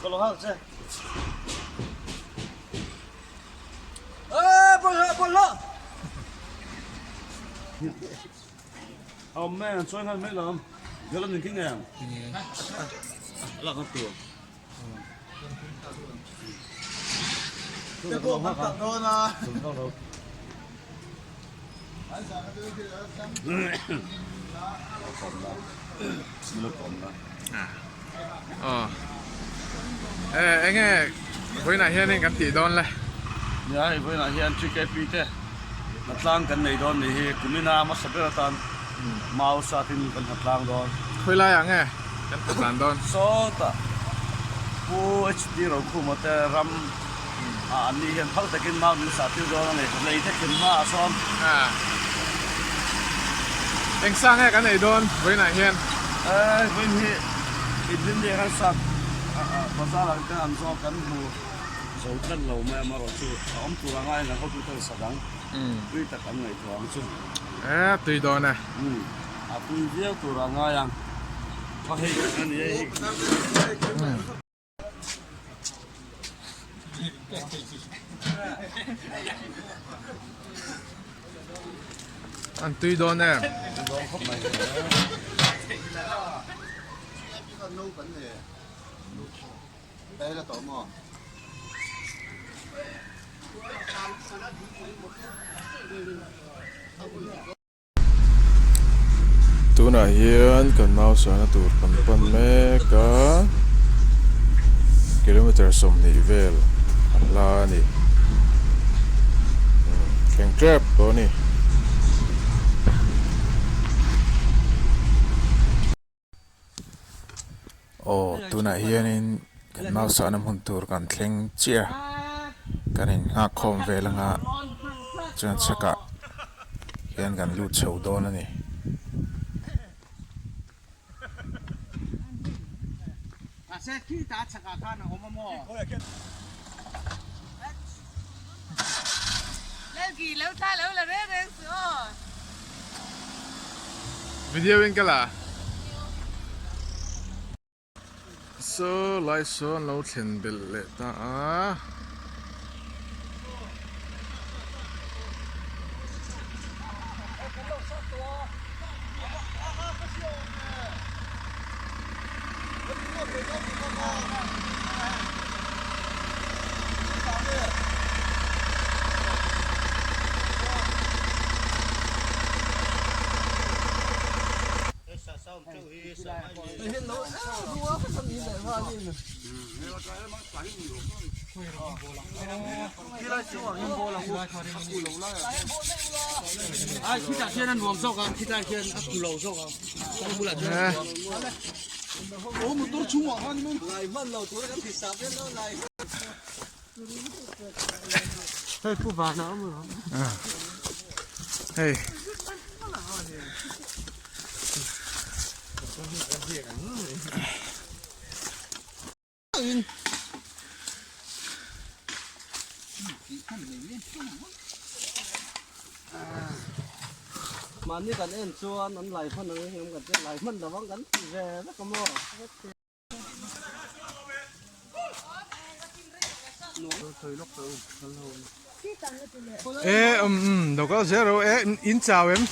Ka lo hak che. Awm mai an chawi nghal mai lo ang. Gala min khi ngei ang. Lak na tur. Te pawh kan tak dawn a. Enge vawiinah hianin kan tih dawn le? Nia hei vawiinah hian TKP te hnatlang kan nei dawn nih hi kumina hmasa ber atan mau satin kan hnatlang dawn. Khawi laiah nge kan hnatlan dawn? Sawtah Pu HD Rokhuma te ram ah an nih hian phal takin mau min sah tir dawn a ni. Lei te khin hmaah sawn. Eng sa nge kan ei dawn vawiinah hian? Vawiin hi Idlin leh khan sak bazar ah kan an zawk kan hmu zo tlat lo mai amaherawhchu a awm tur anga in an hotu ten sak ang tui tak an ngaihtuah ang chu. Tui dawn e. A tui viau tur a ngai ang. Hei a ni hei. An tui dawn em? Tunah hian kan mau sahna tur kan pan mek a kilometer 20 vel a hla a ni thleng tep tawh a ni. Aw tunah hianin kan mau sahna hmun tur kan thleng chiah a kan in nghak khawm vel anga chuan chhakah hian kan lut chho dawn a ni. Video in ka la. Saw lai saw an lo thlen belh leh ta a. Hei. Mahni kan en chuan an lai hman ang engem kan tia lai hman lo ang kan ti ve vek a maw. E um um lo kal zel ro e in chau em.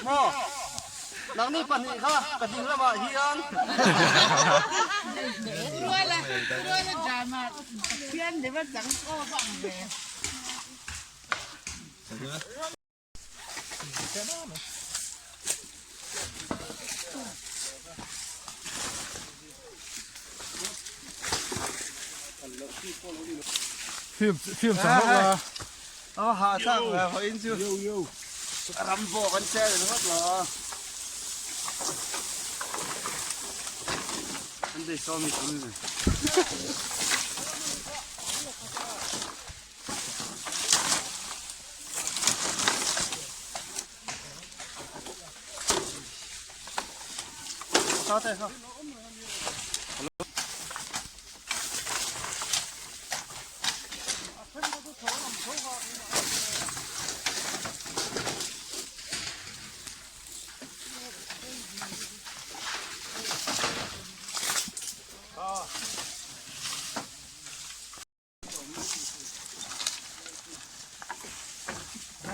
Maw nangni pahnih kha ka ding lamah hian. Film film chang hlauh la. A ha thlak ve haw in chu. Ram pawh kan che ringawt lo a. An bei sawm i tum ni. Sao thế không?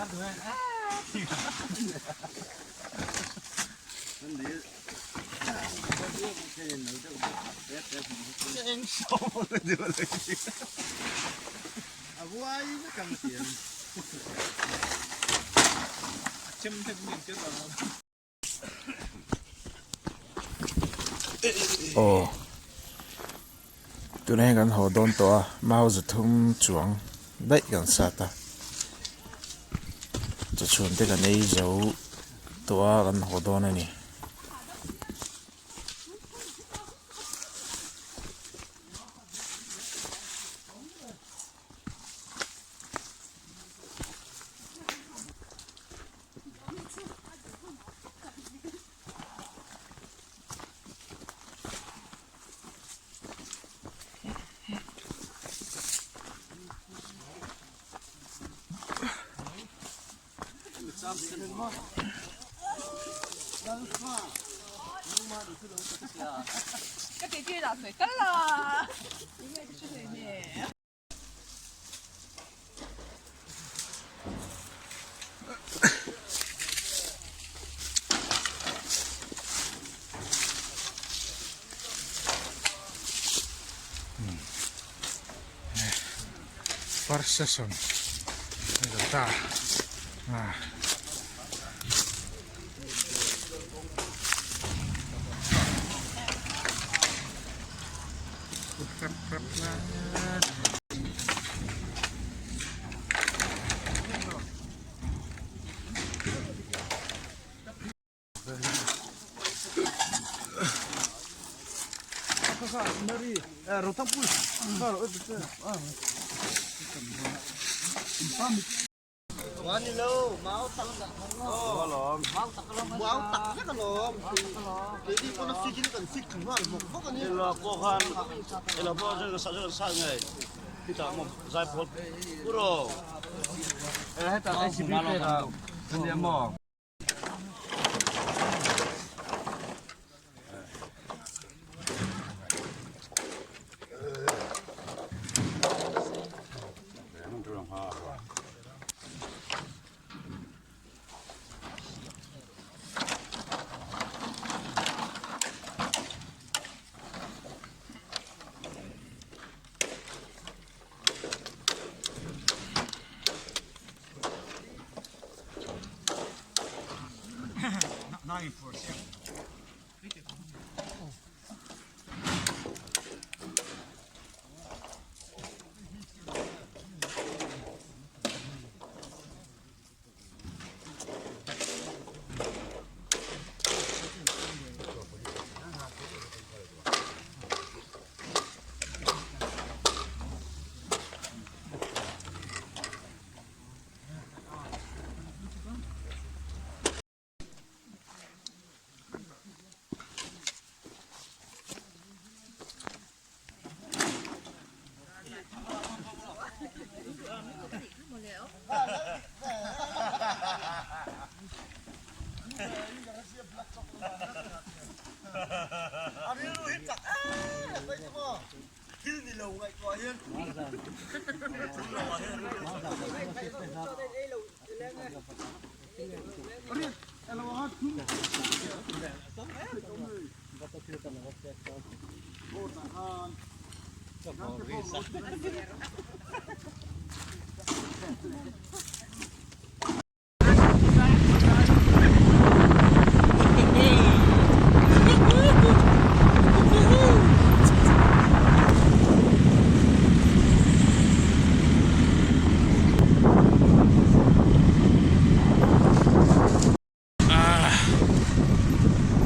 Aw tunah hian kan haw dawn tawh a mau zathum chuang daih kan sat a chawchhun te kan ei zo tawh a kan haw dawn a ni. First session a ni ta a.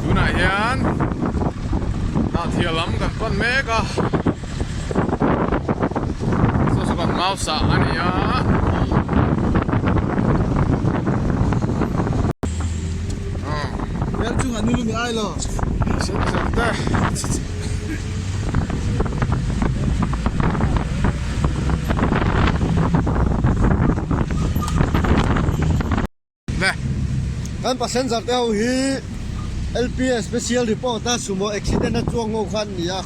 Tunah hian Hnahthial lam kan pan mek a saw saw kan mau sah a ni a. Kan passenger te ho hi LPS special report a sumo accident a chuang ho kha an ni a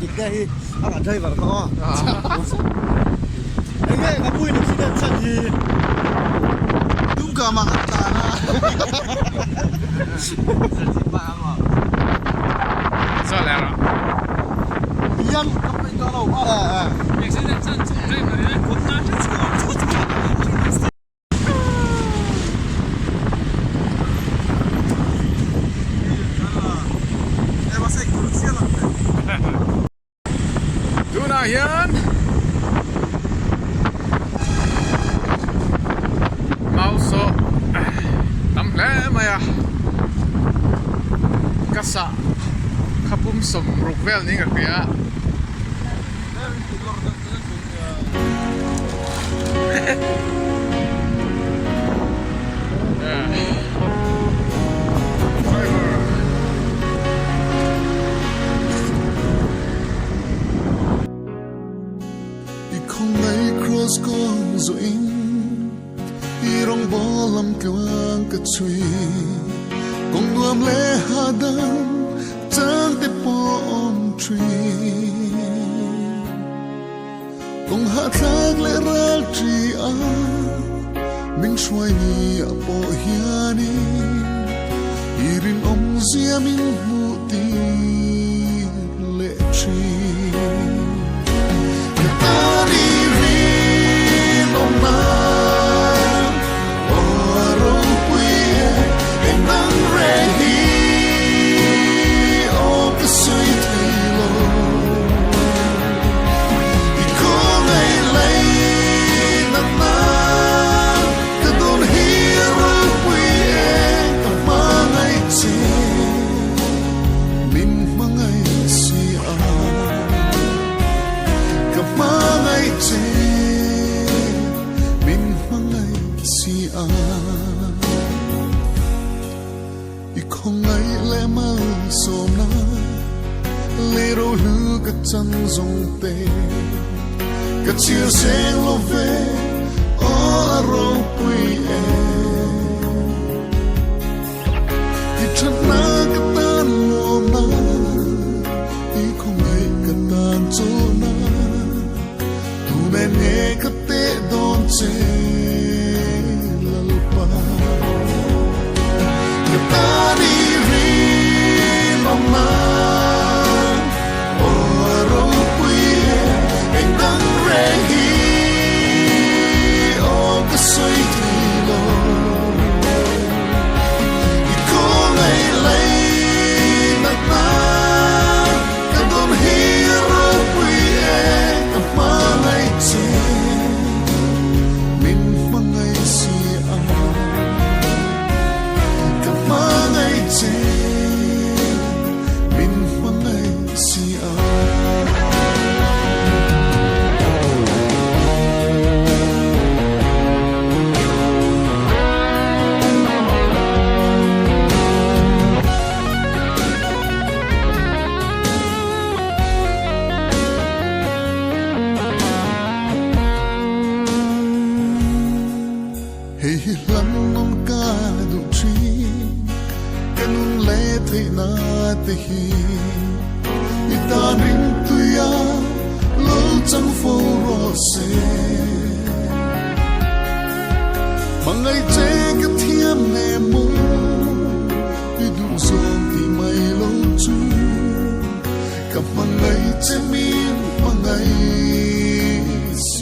dik te hi a driver kha aw enge ka pu in accident chhan hi. Siamah kan tlan a. Hian Tunah hian mau sawh tam hle mai a, ka sah kha pum sawmruk vel niin ka hria a. I khawngaih cross kawng zawh in i rawngbawl lam tluang ka chhui kawng nuam leh hahdam chang te pawh awm thin. Kawng hahthlak leh ral ṭi a min hruai ni a pawh hianin i rinawmzia min hmuh tir leh ṭhin. Ka tan i rinawmna aw a ropui e, eng dang reng hi aw ka sawi thei lo. I khawngaih lei natna ka dawn hi a ropui e, ka hmangaih che min hmangaih si a, ka hmangaih che min hmangaih si a. I khawngaih leh malsawmna lei rohlu ka chan zawng te ka chhir seng lo ve aw a ropui e. I thatna ka tan lawmna i khawngaih ka tan chawlhna tu nen nge ka teh dawn che Lalpa. Ka tan i rinawm nan aw a ropui e eng dang reng hi aw ka sawi thei lo. I khawngaih lei natna ka dawn hi a ropui e ka hmangaih che min hmangaih si a ka hmangaih che min hmangaih si a. Hei hi hlam nun ka duh thin, ka nun leh theihna te hi i tan ringtuia lo chang fo rawh se. Hmangaih che ka thiam nge maw i duh zawng tih mai lo chu ka hmangaih che min hmangaih si.